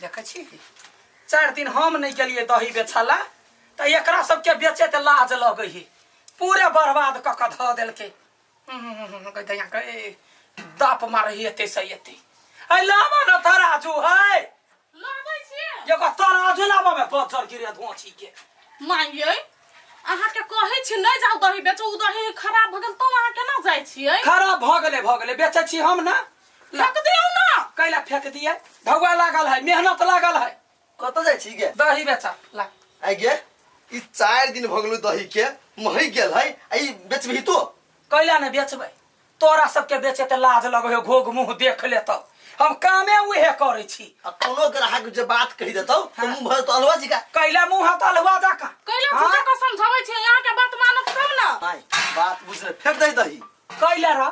देखै छी चारि दिन हम नहि गेलियै दही बेचऽ ला तऽ एकरा सबके बेचे तऽ लाज लगै है पूरे बर्बाद कऽ कऽ धऽ देलकै दैया के दाप मारै है एते से एते ऐ लाबऽ न तराजू है लाबै छियै एगो तराजू लाबऽ मे बजर गिरे धोची के माइयै अहाँके कहै छी नहि जाउ दही बेचू ओ दही खराब भऽ गेल तब अहाँ केना जाइ छियै खराब भऽ गेलै भऽ गेलै बेचै छी हम ने फेक दियौ ने कैला फेंक दिए धौआ लागल है मेहनत लागल है कतऽ जाइ छी गे दही बेचा ला आइ गे ई चारि दिन भऽ गेलो दही के महक गेल है आ ई बेचबही तो कैला ने बेचबै तोरा सबके बेचे तऽ लाज लगै हो घोघ मुँह देख लेतौ हम कामे उहे करै छी आ कोनो ग्राहक जे बात कहि देतौ तऽ मुँह भर तो अलवा जी का कैला मुँह हत अलुआ जकाँ कैला हाँ? झूठा के समझाबै छियै अहाँके बात मानत तब ने माय बात बुझले फेंक दे दही कैला रह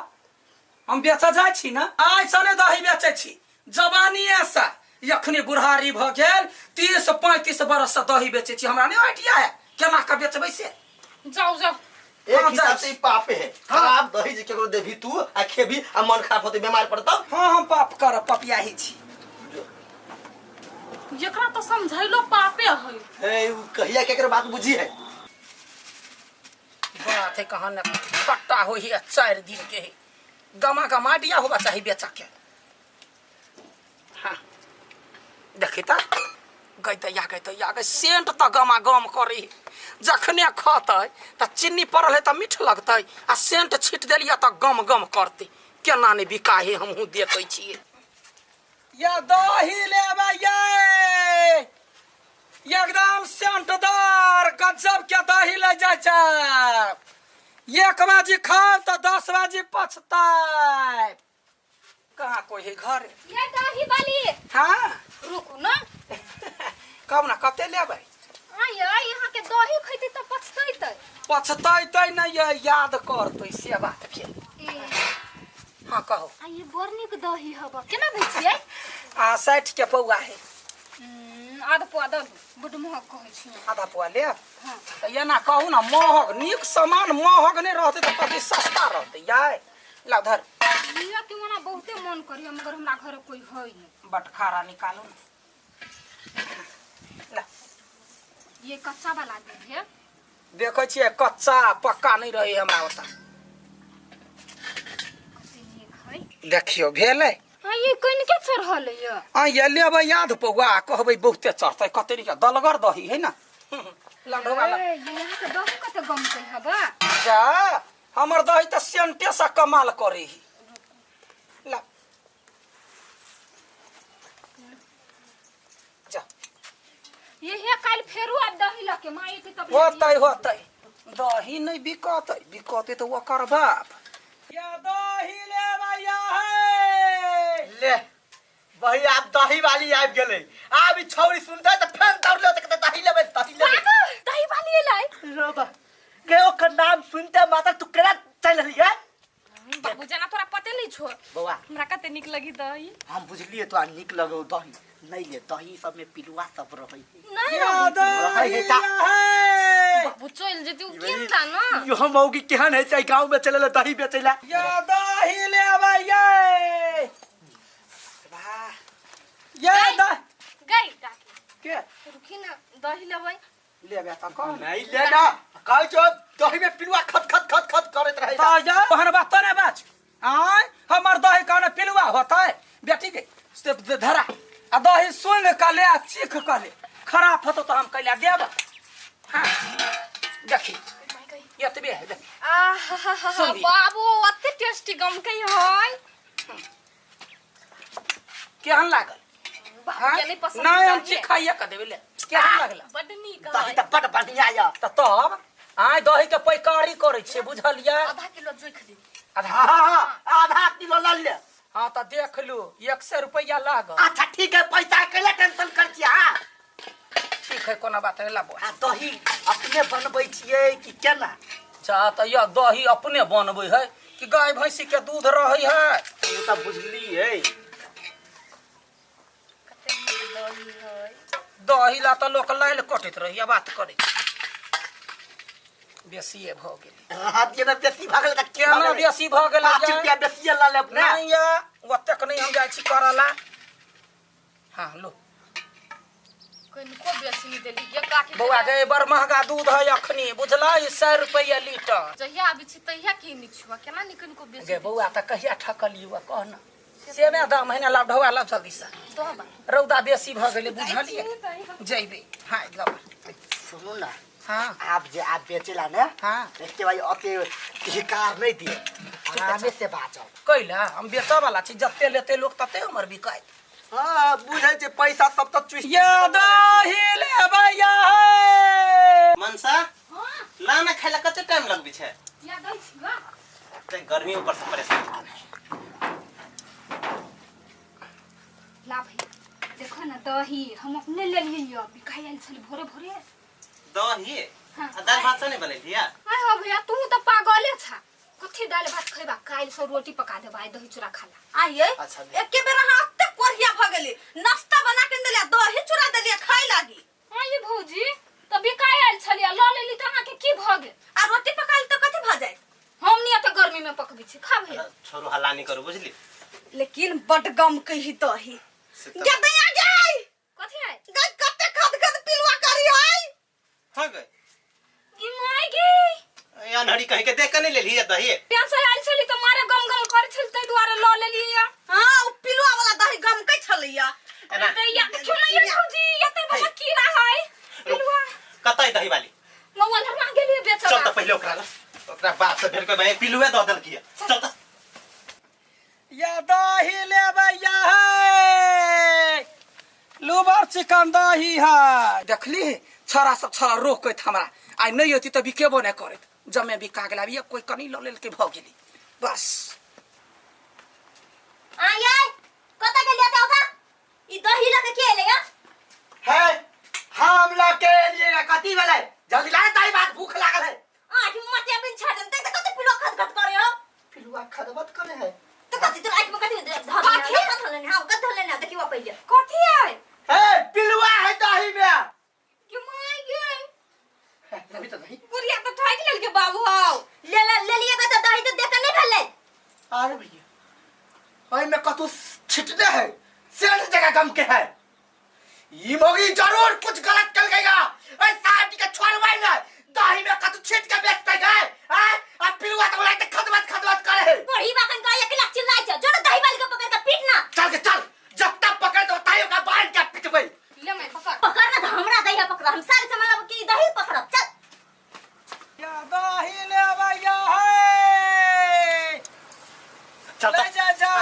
हम बेचऽ जाइ छी ने आइ सने दही बेचै छी जवानी ऐसा एखनी बुढ़ारी भऽ गेल 30 35 बरस से दही बेचै छी हमरा नहि आइडिया है केना कऽ बेचबै से जाउ जाउ एक हाँ, हिसाब जाइ से ई पापे है खराब दही जे केकरो देबही तू आ खेबी आ मन खराब होतै बीमार पड़तौ हाँ हम पाप करब पपियाही छी एकरा तऽ समझैलो पापे है हे उ कहिया केकर बात बुझी है बात है कहाँ ने खट्टा हो ही 4 दिन के है गमा गमा दिया होगा चाही बेचा के हाँ देखी त गई दैया गई दैया गई सेंट तऽ गमा गम करी जखने खतै तऽ चीनी पड़ल है तऽ मीठ लगतै आ सेंट छीट देलियै तऽ गम गम करतै केना नहि बिकाहे हमहूँ देखै छियै या दही लेबै ये एकदम सेंटदार गजब के दही ले जाइ छै एक बाजी खाओ तऽ 10 बाजी पछताए कहाँ कोई है घर ये दही वाली हाँ रुकू ना कहू ना कते लेबै आय यहाँ के दही खैते तऽ पछतैते पछतैतै नहि ये याद करतै से बात भेल ए हाँ कहू आ ये बड़ नीक दही हब केना दै छियै आ 60 के पौआ है आध पुआ दऽ दू बड्ड महग कहै छियै आधा पौआ लेब हाँ तऽ एना कहू ने महग नीक सामान महग नहि रहतै तऽ कथी सस्ता रहतै याय ला धर लिअ के ओना बहुते मन करिय मगर हमरा घर कोई है नहीं बटखारा निकालू ने ला ये कच्चा वाला दूध है देखै छियै कच्चा पक्का नहि रहै हमरा ओतऽ कते नीक है देखियौ भेलै हाँ ये कनिके चढ़ल ये आ ये लेबै याद पौआ कहबै बहुते चढ़तै कते नीक दलगर दही है ने लंढवा ला ए, ये यहाँ के दही कते गमकै हबा जा हमर दही तऽ सेंटे से कमाल करे ही ला जा ये हे काल्हि फेरू आब दही लके माँ एतै तब होतै होतै दही नहि बिकतै बिकतै तऽ ओकर बाप या दही लेबै या हे ले वही आब दही वाली आबि गेलै आब ई छौरी सुनतै तऽ फेन दौड़ले तऽ कहतै दही लेबै दही लेबै बाबू दही वाली एलै रोबा गे ओकर नाम सुनते माता तू केना चलि रहली है बाबू जना तोरा पते नहीं छो बौआ हमरा कते नीक लगी दही हम बुझलिए तोरा नीक लगौ दही नहीं ले दही सब में पिलुआ सब रहै है नहीं या रहै दही है ता हे बाबू चल जेती उ केन ना यो मौगी केहन है छै गाँव में चले ला दही बेचै ला या दही लेबै ये वाह ये दही गई काकी के रुकी ना दही लेबै लेबै तऽ कह नहीं ले ना कहै छौ दही में पिलुआ खत खत खत खत करैत रहै तऽ जा ओहन बात तऽ नहि बाज आँय हमर दही कहने पिलुआ होतै बेटी के से धरा आ दही सुंघ कऽ ले आ चीख कऽ ले खराब होतौ तऽ हम कैला देब हाँ देखी एतबे है देखी आहा सुन ली। बाबू ओते टेस्टी गमकै है केहन लागल बाबू हाँ? के नहीं पसंद नहि हम दही। चिखाइए कऽ देबै ले केहन लागल बड नीक दही है तऽ बड बढ़िया यऽ तऽ तब आँय दही के पैकारी करै छियै बुझलियै आधा किलो जोखि दी आधा हाँ हाँ हाँ आधा किलो लऽ ले हाँ तऽ देख लू 100 रुपैआ लागल अच्छा ठीक है पैसा के लिए टेंशन कर छियै हाँ ठीक है कोनो बात नहीं लाबो आ दही अपने बनबै छियै कि केना जा तऽ यह दही अपने बनबै है कि गाय भैंसी के दूध रहै है ओ तऽ बुझलियै कते नीक दही है दही ला तऽ लोक लाइल कटैत रहैया बात करै बेसिए भऽ गेलै हाँ दिए ना बेसी भऽ गेलै तऽ की भऽ केना गेलै? बेसी भऽ गेलै 5 यै? रुपया बेसिए लऽ लेब ने नहि या ओतेक नहि हम जाइ छी करऽ ला हाँ लो कनिको बेसी नहीं देली गे काकी। बौआ गे, बड़ महंगा दूध है अखनी, बुझला? 100 रुपया लीटर। जहिया आबै छी तहिया कीनै छियौ, केना नहीं कनिको बेसी? गे बौआ, तऽ कहिया ठकलियौ कह न? सेमे दाम है ने। लाभ ढौआ लाभ जल्दी से। दहबा। रौदा बेसी भऽ गेलै, बुझलियै? जैबै, हाँ लब। सुनू ना। हाँ। आप जे आप बेचेला ने, एके भाई अते हिकार नहीं दिए, आरामे से बाचल। कैला हम बेचऽ वाला छी? जते लेते लोक तते हमर बिकायत। हाँ, बुझै छै, पैसा सब तऽ चुस। ये दही लेबै या हे? मनसा। हाँ। ला ना, खाय ला कते टाइम लगबे छै? या दै छी गा। ते गर्मी ऊपर से परेशान। ला भैया, देखो ना दही हम अपने ले लिए, यो बिकाइ आयल छली भोरे भोरे। दही? हाँ। आ दाल भात से नहीं बनेलिया? आय हो भैया, तू तऽ पागले छा। कथी दालि भात खैबा? काल्हि से रोटी पका देबा, आइ दही चूड़ा खा ला। आइए। अच्छा। एके बेर अहाँ एते कोढ़िया भऽ गेली, नाश्ता बना के देलियै, दही चूड़ा देलियै खाय लागी। आइए भौजी, तऽ बिकाइ आयल छलियै, लऽ लेली तऽ अहाँके की भऽ गेल? आ रोटी पका ली तऽ कथी भऽ जायत? हम नहि एते गर्मी में पकबै छी। खा भैया। छोड़ू, हल्ला नहीं करू, बुझली? लेकिन बड गम कही दही। से तऽ- गदैया गै। कथी आइ? गै, कते खद खद पिलुआ करी है। हाँ गए। गी my गे। ए अनहरी कहीं के देख के नहीं लेली दही। प्यास से आयल छली तऽ मारे गम गम करै छली, ताहि दुआरे लऽ लेलियै। हाँ, ओ पिलुआ वाला दही गमकै छलैया। एना। दैया, देखियौ ने ये भौजी, एते बड़ा कीड़ा है पिलुआ। कतऽ है दही वाली? मौआ धरमा गेलियै बेचऽ। चल तऽ पहिले ओकरा लग, ओकरा बाप से भेट के भाई पिलुए दऽ देलकी। चल तऽ। या दही लेबै या हे? लुबर चिकन दही है। देखली, छड़ा सब छड़ा रोकैत हमरा। आइ नहि अयती तऽ बिकेबो नहि करैत। जमे बिका गेल। आब एक कोइ कनि लऽ लेलकै, भऽ गेली बस। आय आय, कतऽ गेलियै तऽ ओका ई दही लऽ के के एलै या? है, हम लऽ के एलियै। कथी भेलै? जल्दी ला दही भात, भूख लागल है। आँखि मटिया बिन छाटन देख तऽ कते पिलुआ खत खत करे हो। पिलुआ खदबत करे है? तऽ कथी तोरा आँखि में कथी धर? कथी? कथी धरले? हां, कथी धरले ना? देखियो पहिले। कथी आइ? हे, पिलुआ है दही में। गे my गे। अभी तो नहीं। बुढ़िया तऽ ठकि लेलकै बाबू हौ। ले ले ले लिए तऽ दही तऽ देख के नहीं भेलै। अरे भैया, एहि में कतौ छिटने है, सेठ जगह गम के है। ई मौगी जरूर कुछ गलत कर गएगा। अरे साहब जी के छोड़बै ना। दही में कतौ छिट के बेचते गए हैं, आ पिलुआ तो बोला खदबत खदबत करे है। बड़ी बाकन का अकेला चिल्लाइ छ, जो दही वाली के पकड़ के पीट ना। चल के चल, जब तक पकड़ तो ताई ओकरा बांध के पिटबै। ले मैं पकड़। पकड़ ना तऽ हमरा दही पकड़, हम सारे सामान की दही पकड़ब, चल। या दही लेबै या हे? चल ले तऽ। जा जा।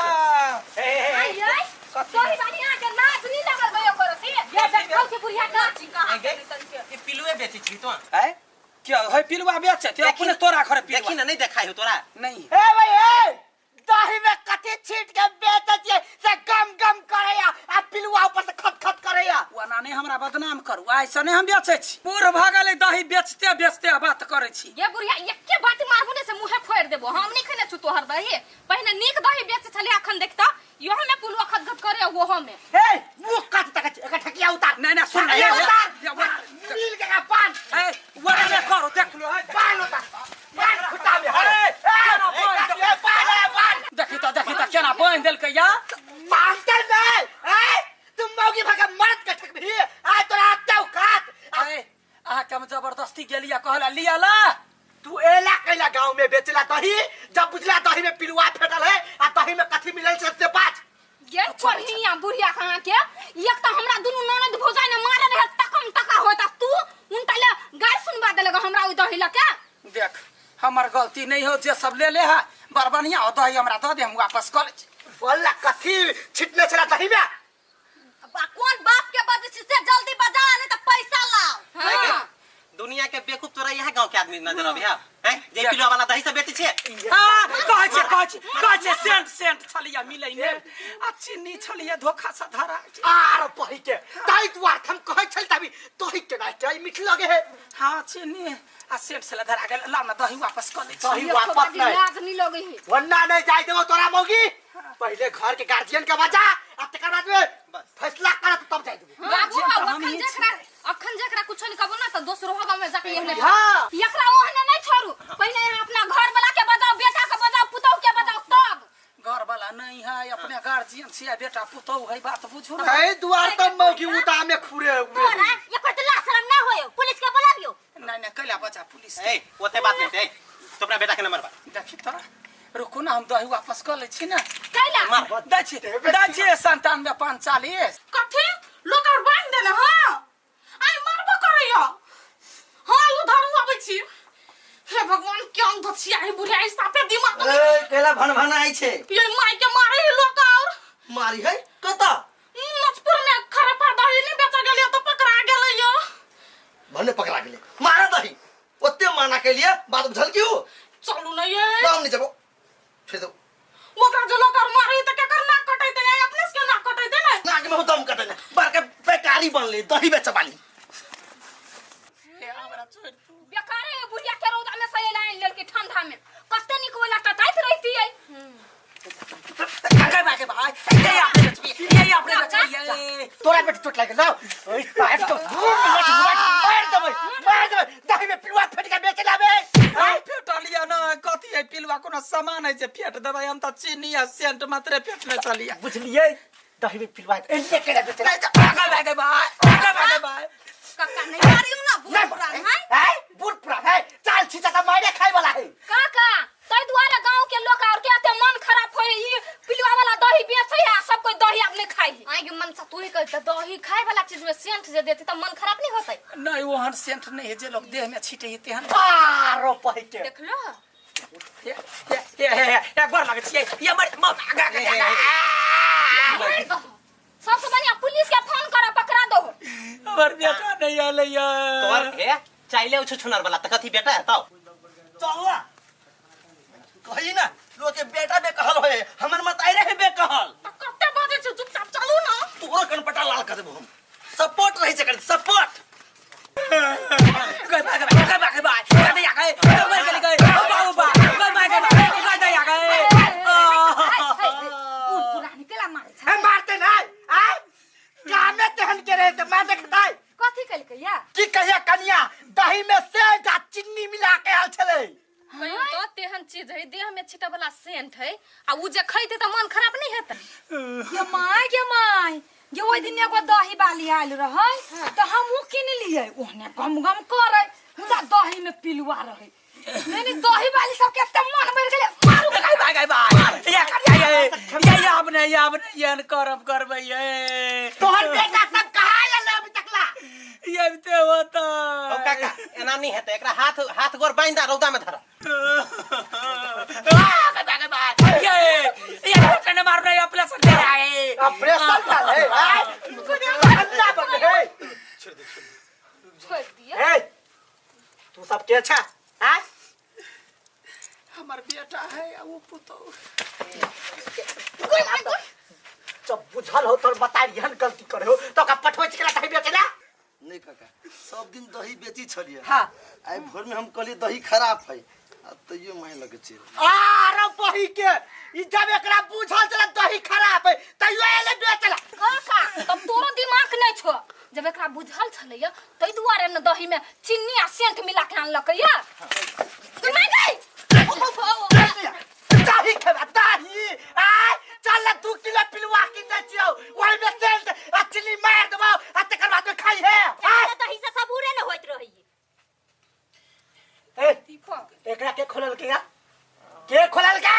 ए, ए, ए, आइ आइ। कथी? दही बाली अहाँके लाज नहि लागल गयो करो से ये देखौ कि बुढ़िया का ए गई, ये पिलुए बेचै छी तो? है क्या है पिलुआ बेचे ते अपने तोरा घर पिलुआ? देखी ना, नहीं देखाई हो तोरा? नहीं। ए भाई ए, दही में कथी छीट के बेचै छियै से गम गम करैया आ पिलुआ ऊपर से खत खत करैया? ओना नहि हमरा बदनाम करू। ऐसे नहि हम बेचै छी। बूढ़ भऽ गेलै, दही बेचते बेचते बात करै छी। ये बुढ़िया, एके बात मारबो ने से मुँहे फोड़ि देबो। हम नहि खेने छु तोहर दही। पहिने नीक दही बेचै छलियै, अखन देखता इहो में पुलुआ खदखद करे ओहो में। ए, मुंह कट तक एकर ठकिया उतार। नहीं नहीं, सुन। ठकिया उतार। ये, मिल के पान। ए, वह नहीं करो, देख लो है। पान उतार, पान खुटा में। ए, केना बान्हि ए, पान है, पान। देखी तऽ, देखी तऽ, केना बान्हि देलकै या। बांधते नहीं। ए, तुम मौगी भगा मर्द के ठकबी? आ तोरा आते औकात? ए, अहाँके हम जबरदस्ती गेलियै कहला लिया ला? तू एला कैला गांव में बेचला दही, जब बुझला दही में पिलुआ फेटल है आ दही में कथी मिलल छै से बात? गे पढ़िया बुढ़िया कहाँ के, एक तऽ हमरा दुनू ननद भौजाइ ने मारे रहे तकम तका होता, तू उनटा ले गारि सुनबा देलक हमरा ओहि दही लके। देख, हमर गलती नहीं हो। जे सब ले ले है, बड़ बढ़िया हो। दही हमरा दऽ दे, हम वापस कऽ लै छी। बोलला, कथी छिटने छला दही में? बा, कोन बाप के बजै छी से जल्दी बजा, नहीं तऽ पैसा लाओ। हाँ। दुनिया के बेवकूफ तोरा यहाँ गांव के आदमी नजर आबे है हैं, जे पिलुआ वाला दही सब बेचै छै? हाँ, कहै छै, कहै छै, कहै छै, सेंट सेंट छलिया मिलै ने आ चीनी छलिया, धोखा से धरा। आर पही के ताई दुआर हम कहै छल तभी दही के ना चाय मीठ लगे है। हाँ, चीनी आ सेंट से धरा गेल। लाउ ना, दही वापस कऽ दै छी। दही एक वापस बाटी नहीं। लाज नहीं लगै है। वन्ना नहीं जाय देबो तोरा मौगी। पहिले घर के गार्जियन के बचा आ तकर बाद में फैसला करत तब जाय देबो। बाबू गार्जियन हौ, तऽ अखन हमही छी। जेकरा अखन जेकरा कुछो नहीं कहबो ना तऽ दोसरो गाँव में जाके एहने। हाँ। एकरा ओहने नहीं छोड़ू। पहिने यहाँ अपना घर वाला के बजाओ, बेटा के बजाओ, पुतहु के बजाओ तब। घर वाला नहीं है, अपने गार्जियन छियै, बेटा पुतहु है, बात बुझू ना। ताई दुआर त मौगी उता में खुरे हुए। तोरा छी ने। कैला? दै छी, दै छी 97 45। कथी लोक और बांध देने? हाँ, आई मारबो करैया। हाँ, उधर आबै छी। हे भगवान, केहन धछिया है बुढ़िया, ई साफे दिमाग में। ए, केला भन भन आई छे? ये माई के मारे ही लोग और। मारी है कतऽ? नचपुर में खराब दही नहीं बेचा गेलियो तो पकड़ा गेलै यो। भने पकड़ा गेलै, मारा दही। ओते माना के लिए बात बुझल की हो? चलू ना ये। हम नहीं जबो, छोड़ दो। ओकरा जे लोग और मारे त केकर नाक कटैते? अपने से नाक कटैते ने। नाक में हो दम कटे ने, बड़का बेकारी बनले दही बेचे वाली। हमरा छोड़ दू। बेकारे है बुढ़िया के रौदा में से लाइन लेलके, ठंडा में कते निक वाला टटाइत रहती है। गए भाई, भाई, ये अपने बचबी, ये अपने बचबी ये। तोरा बेटी चोट लागि लाओ। ओइ साहब तो दू मिनट मिनट मार देबै, मार देबै। दही में पिलुआ फेट के बेचे लाबे। आई फेटलिया ना, कथी है पिलुआ? कोनो सामान है जे फेट देबै? हम तऽ चीनी आ सेंट मात्रे फेटने चलिया। बुझलियै, दही में पिलुआ एलिए केना बेचे ला। गए भाई, गए भाई, गए भाई, गए भाई। काका, नहीं मारियो ना बूढ़ पुरान है। है बूढ़ पुरान है, चाल छीचा त मारे खाइ वाला है। काका, तै दुआरे गांव के लोग और के एते मन खराब होय, ई पिलुआ वाला दही बेचे है, सब कोई दही आब नहीं खाई है। आइ के मन से तू ही कहता, दही खाए वाला चीज में सेंट जे देती त मन खराब नहीं होतै? नहीं, ओहन सेंट नहीं है जे लोग देह में छीटे है तेहन। आरो पहिके। देखलो। ये ये ये ये ये गोर लगे छियै ये मर म गा गा गा। मार दहो। सबसे बढ़िया पुलिस के फोन करा, पकड़ा दो। हमर बेटा नहीं आले तोहर यार। हे चाइले उछु छुनर वाला त कथी बेटा है तौ? चल कही ना, लोग के बेटा बे कहल होए, हमर मत आई रहे बे कहल। त कते बजे छै? चुपचाप चलू ना। तोरो कनपटा लाल कर देबो हम। सपोर्ट रही छै, कर सपोर्ट। गए भाई, गए भाई, गए भाई, गए दैया, गए मर गेली, गए बाबू बा, गए भाई, गए भाई, गए दैया, गए। बूढ़ पुरान केला मारे छै? हम मारते नहीं आय, कामे तेहन के रहे त मैं देखताई। कथी केलकै या? की कहिया कनिया, दही में सेज आ चीनी मिला के आयल छलै। कहियो तो तेहन चीज है, देह में छिटे वाला सेंट है, आ उ जे खैते त मन खराब नहीं हेतै? ये my, गे my, गे ओहि दिन एगो दही बाली आयल रहै तऽ हमहूँ किनलियै, ओहने गम गम करै, मुदा दही में पिलुआ रहै। नहीं नहीं, दही बाली सबके एते मन बढ़ि गेलै, मारू। गए भाई, गए भाई, ये करिया, ये ये ये अब नहीं, अब नहीं ये करब करबै ये। तोहर बेटा सब कहाँ आयल अभी तक ला? ये ते होता। हौ काका, एना नहीं हेतै। एकरा हाथ हाथ गोर बांधि दा, रौदा में धर। ये ये ने मारना, ये ऑपरेशन दे रहा है। ऑपरेशन का है आय, अन्ना बन है। छोड़ दिए। ए, तू सब के छा आय? हमर बेटा है आ वो पुतोह। जब बुझल हो तोर बता एहन गलती करे हो तो का पठबै छी केला दही बेचे ला? नहीं काका, सब दिन दही बेची छलिए। हाँ। आइ भोर में हम कहलिए दही खराब है, आ तैयो माय लगे छै। आरो बही के, ई जब एकरा बुझल छला दही खराब है तैयो एले बेचला। काका, तब तोरो दिमाग नहीं छो। जब एकरा बुझल छलैया तै दुआरे ने दही में चीनी आ सेंट मिला के आनलकै या। तू मार गई। दही खेबा दही आय? चल ना, 2 किलो पिलुआ किन दै छियौ, ओहि में सेंट आ चीनी मार देबौ आ तकर बाद में खाई है आय। दही से सबूरे न होइत रहै। ए, एकरा के खोलल के या? के खोलल के?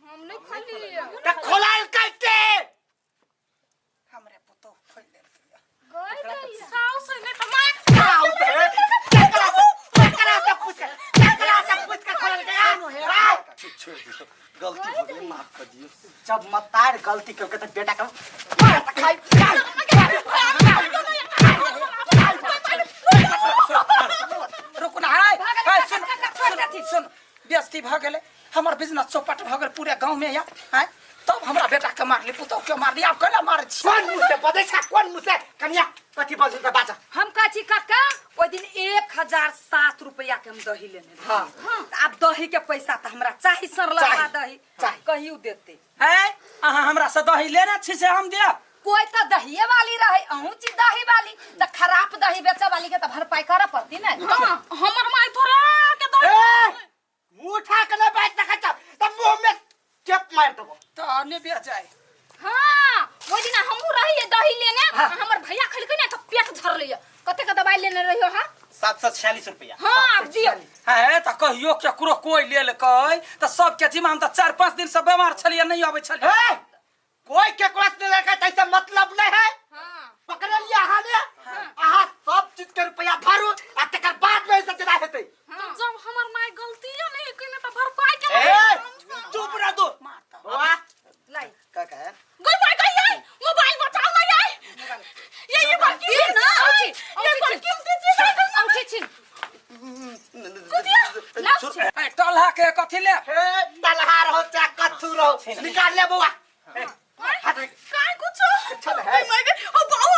हम नहीं खोलिए। त खोलल के के? हमरे पुतोह खोल देलकै। गई गई। साउस है नहीं त माय। आओ से केकरा से, केकरा से पूछ के, केकरा से पूछ के खोलल के आय? छोड़ दियो, गलती हो गेलै, माफ कर दियो। जब मतार गलती करके त बेटा के मार त खाई खाई। रुकू ना है है, सुन सुन सुन, बेइज्जती भऽ गेलै हमर, बिजनेस चौपट भऽ गेल पूरे गाँव में या आँय। तब हमरा बेटा के मारली, पुतोह के मारली, आब केना मारै छी? कोन मुँह से बजै छै, कोन मुँह से? कनिया, कथी बजै छै, बाजा। हम कहै छी काका, ओहि दिन 1007 रुपया के हम दही लेने रही। तऽ आब दही के पैसा तऽ हमरा चाही, सरलवा चाही, दही चाही। कहियो देते। है, अहाँ हमरा से दही लेने छी से हम देब? कोई तऽ दहिए वाली रहे, अहूँ छी दही वाली, तऽ खराब दही बेचे वाली के तऽ भरपाई करऽ पड़ती ने। हाँ, हमर माय थोड़ा के दही। ए, मुँह उठा के नहीं बाजि सकै छ तऽ मुँह में टेप मारि देबो। तऽ नहि बेचाय। हाँ, ओहि दिना हमहूँ रहिए दही लेने, आ हमर भैया खेलकै ने तऽ पेट झरलै। कते के दवाई लेने रहियो? हाँ। 746 रुपया। हाँ, आब दियौ। है त कहियो केकरो कोई लेलकै त सबके जिम्मा हम त 4-5 दिन से बीमार छलियै नहीं अबै छलियै ए, कोई केकरो से नहीं लड़का तैसे मतलब नहीं है पकड़ लिया अहाँ ने अहाँ सब चीज के रुपया भरू आ तकर बाद में ऐसा चला हेतै तो जब हमर माय गलती नहीं कइले त भरपाई के ए चुप रह दो बउआ लाई का है गई माय गई आई मोबाइल बचाओ ना यार ये बड़की ई ना, औठी, ये औठी बड़की कीमती चीज है औठी छिन ए, टलहा के कथी ले हे तलहा रहो चाहे कत्थू रहो निकाल ले बउआ ए, हाथ रख। काय कुछो चल है। गई माय गई ओ बाऊ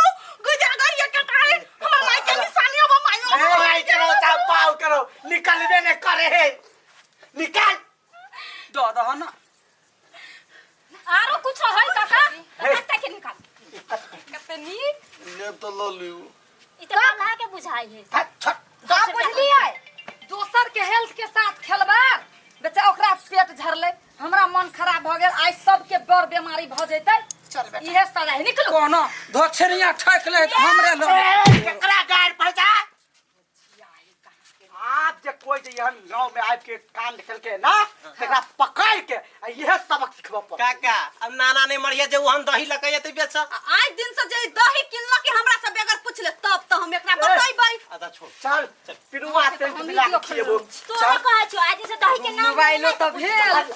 गई जा गई ये कटाए हमर माय के निशानी अब माय ए, भाई करो चाहे पाव करो निकलबे ने करे है निकाल दऽ दह ना आरो कुछ है काका कत्ते के निकाल कते नीक लेब तो ल लिउ ई तऽ कल्हा के बुझाइ है हट, छट आ बुझलियै दोसर के हेल्थ के साथ खेलबार बेचा ओकरा पेट झरलै हमरा मन खराब भऽ गेल आइ सबके बड़ बीमारी भऽ जेतै चल बेटा। इहे सजा है निकलू कोनो धोछरिया ठोकि ले तऽ हमरे लग ए, केकरा गाड़ पर जा आप जे कोई जे एहन गांव में आबि के कांड केलकै ना तकरा पकड़ के आ इहे सबक सिखबऽ पड़त काका अब नाना नहीं मरिया जे हम दही लके जेते बेच आइ दिन से जे दही किनलक हमरा से बगैर पूछले तब तो हम एकरा बतैबै अच्छा छोड़ चल पिरुआ तेल मिला के खिएबो तोरा कहै छौ आज से दही के नाम मोबाइलो तऽ भेल